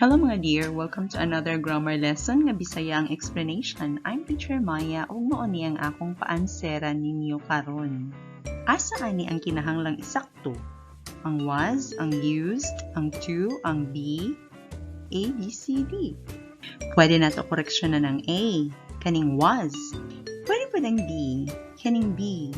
Hello, mga dear! Welcome to another grammar lesson nga Bisaya ang explanation. I'm Teacher Maya ug mao ni ang akong paansera ninyo karon. Asa ani ang kinahanglang isakto? Ang was, ang used, ang to, ang be, A, B, C, D. Pwede nato koreksyonan ang A, kaning was. Pwede pud ang D, kaning be.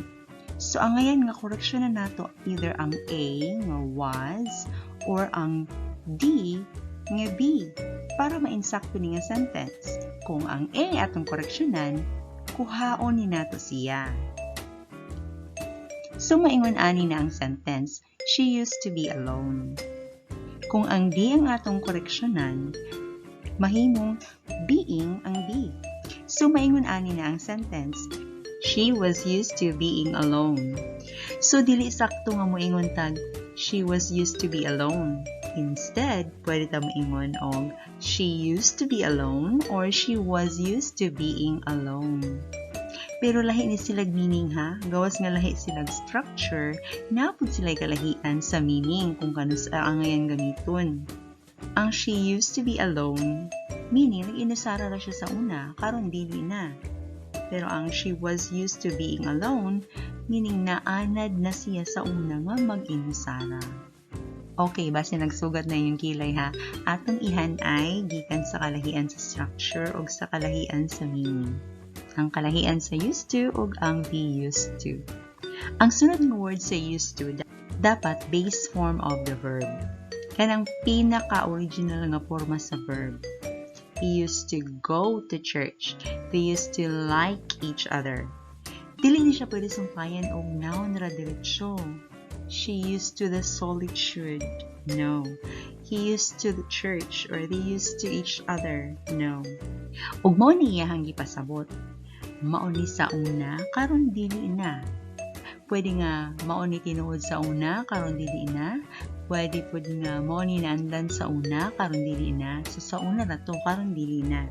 So ang ngayon nga koreksyonan nato either ang A nga was or ang D nga be para mainsakto ni nga sentence. Kung ang A atong koreksyonan, kuhaon ni nato siya. So maingon ani na ang sentence, "She used to be alone." Kung ang D ang atong koreksyonan, mahimong being ang B. So maingon ani na ang sentence, "She was used to being alone." So dili sakto nga moingon tag "She was used to be alone." Instead, pwede ta moingon og "She used to be alone" or "She was used to being alone." Pero lahi ni silag meaning ha, gawas nga lahi silag structure, naa pud sila kalahian sa meaning kung kanus-a ang angayan gamiton. Ang "she used to be alone", meaning nag-inusara ra siya sa una, karon dili na. Pero ang "she was used to being alone", meaning naanad na siya sa una nga mag-inusara. Okay, basta nagsugat na inyong kilay ha. Atong ihan-ay gikan sa kalahian sa structure o sa kalahian sa meaning. Ang kalahian sa used to ug ang be used to. Ang sunod nga word sa used to, dapat base form of the verb. Kanang pinaka-original nga forma sa verb. He used to go to church. They used to like each other. Dili ni siya pwede sumpayan og noun ra diretso. She used to the solitude. No. He used to the church or they used to each other. No. Ug mao ni iyahang gipasabot. Mao ni sa una, karon dili na. Pwede nga mao ni tinuod sa una, karon dili na. Pwede pud nga mao ni naandan sa una, karon dili na. So sa una ra to, karon dili na.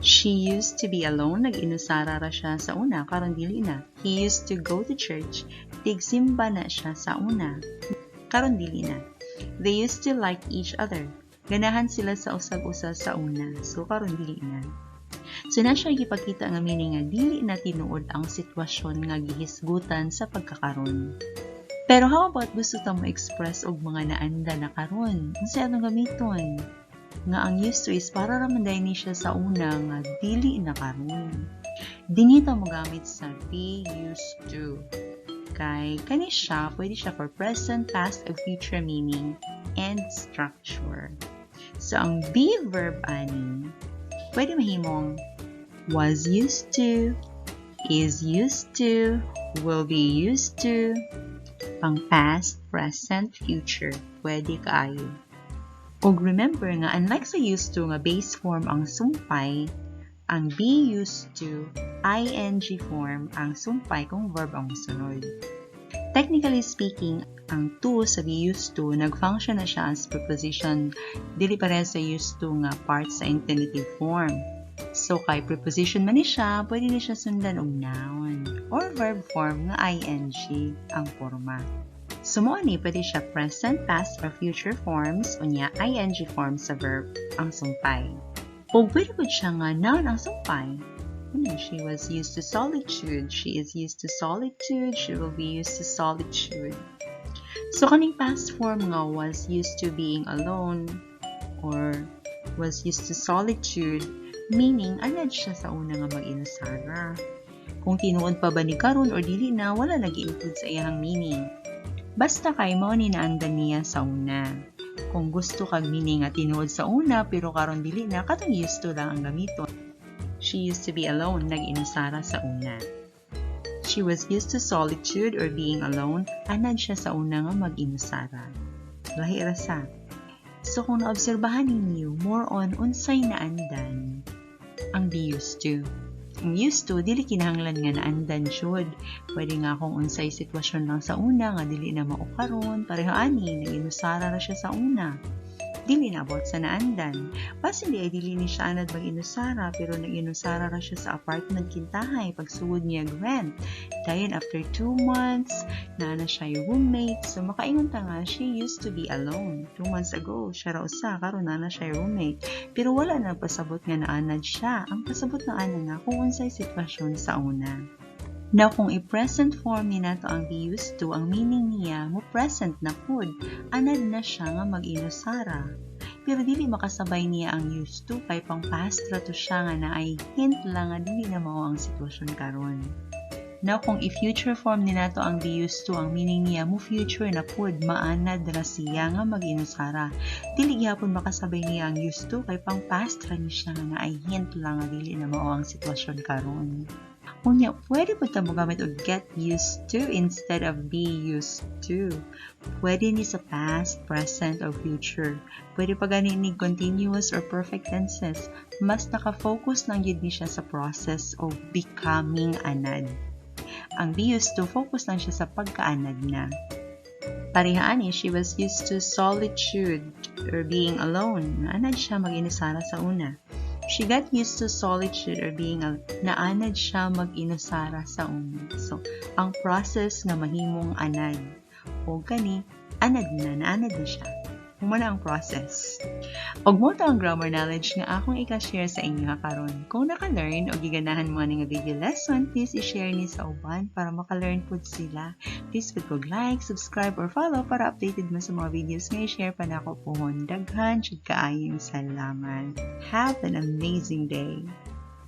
She used to be alone, nag-inusara ra siya sa una, karon dili na. He used to go to church, tigsimba na siya sa una, karon dili na. They used to like each other. Ganahan sila sa usag-usa sa una, so karon dili na. So na siya gipakita nga meaning nga dili na tinuod ang sitwasyon nga gihisgutan sa pagkakaron. Pero how about gusto ta mo express og mga naanda na karon? Unsa atong gamiton? Nga ang used to is para ra man ni siya sa una nga dili na karon. Dinhi ta mo gamit sa be used to. Kay kani siya, pwede siya for present, past, o future meaning and structure. So ang be verb ani, pwede mahimong was used to, is used to, will be used to, pang past, present, future, pwede kaayo. Ug remember nga unlike sa used to nga base form ang sumpay, ang be used to, ing form ang sumpay kung verb ang mosunod. Technically speaking, ang to sa be used to, nag-function na siya as preposition, dili pareha sa used to nga part sa infinitive form. So kay preposition man ni siya, pwede ni siya sundan og noun or verb form nga ing ang forma. So mo ni pwede siya present, past, or future forms, unya ing form sa verb ang sumpay. O pwede pud siya nga noun ang sumpay. She was used to solitude. She is used to solitude. She will be used to solitude. So kaning past form nga was used to being alone or was used to solitude, meaning anad siya sa una nga mag-inusara. Kung tinuod pa ba ni karon or dili na, wala nag-include sa iyang meaning. Basta kay mao ni naandan niya sa una. Kung gusto kag meaning nga tinuod sa una pero karon dili na, katong used to lang ang gamiton. She used to be alone, nag-inusara sa una. She was used to solitude or being alone, anad siya sa una nga mag-inusara. Lahi ra sa. So kung naobserbahan ninyo, more on unsay naandan ang be used to. Ang used to, dili kinahanglan nga naandan jud. Pwede nga kung unsay sitwasyon lang sa una nga dili na mao karon, pareho ani, nag-inusara ra siya sa una. Dili na about sa naandan. Basin diay dili ni siya anad mag-inusara, pero nag-inusara ra siya sa apartment kintahay pagsugod niya rent. Dayon after 2 months, naa na siya roommate. So makaingon ta nga she used to be alone. 2 months ago, siya ra usa, karon naa na siya roommate. Pero wala na pasabot nga naanad siya. Ang pasabot na ana nga kung unsay sitwasyon sa una. Now, kung i-present form ni nato ang be used to, ang meaning niya, mo present na pud. Anad na siya nga mag-inusara. Pero dili makasabay niya ang used to kay pang past ra to siya nga naay hint lang nga dili na mao ang sitwasyon karon. Now, kung i-future form ni nato ang be used to, ang meaning niya, mo future na pud, maanad ra siya nga mag-inusara. Dili gihapon makasabay niya ang used to kay pang past ra ni siya nga naay hint lang nga dili na mao ang sitwasyon karon. Unya, pwede pud ta mogamit og get used to instead of be used to. Pwede ni sa past, present, or future. Pwede pa gani ni continuous or perfect tenses. Mas naka-focus lang gyud ni siya sa process of becoming anad. Ang be used to, focus lang siya sa pagkaanad na. Pareha ani, she was used to solitude or being alone. Anad siya mag-inusara sa una. She got used to solitude or being alone. Naanad siya mag-inusara sa una. So, ang process nga mahimong anad. O kani, anad na, naanad na siya. Mao na ang process. Og mao to ang grammar knowledge nga akong ika-share sa inyo karon. Kung naka-learn o giganahan mo ani nga video lesson, please i-share ni sa uban para maka-learn pud sila. Please pud kog like, subscribe or follow para updated mo sa mga videos nga i-share pa nako pohon. Daghan jud kaayong salamat. Have an amazing day.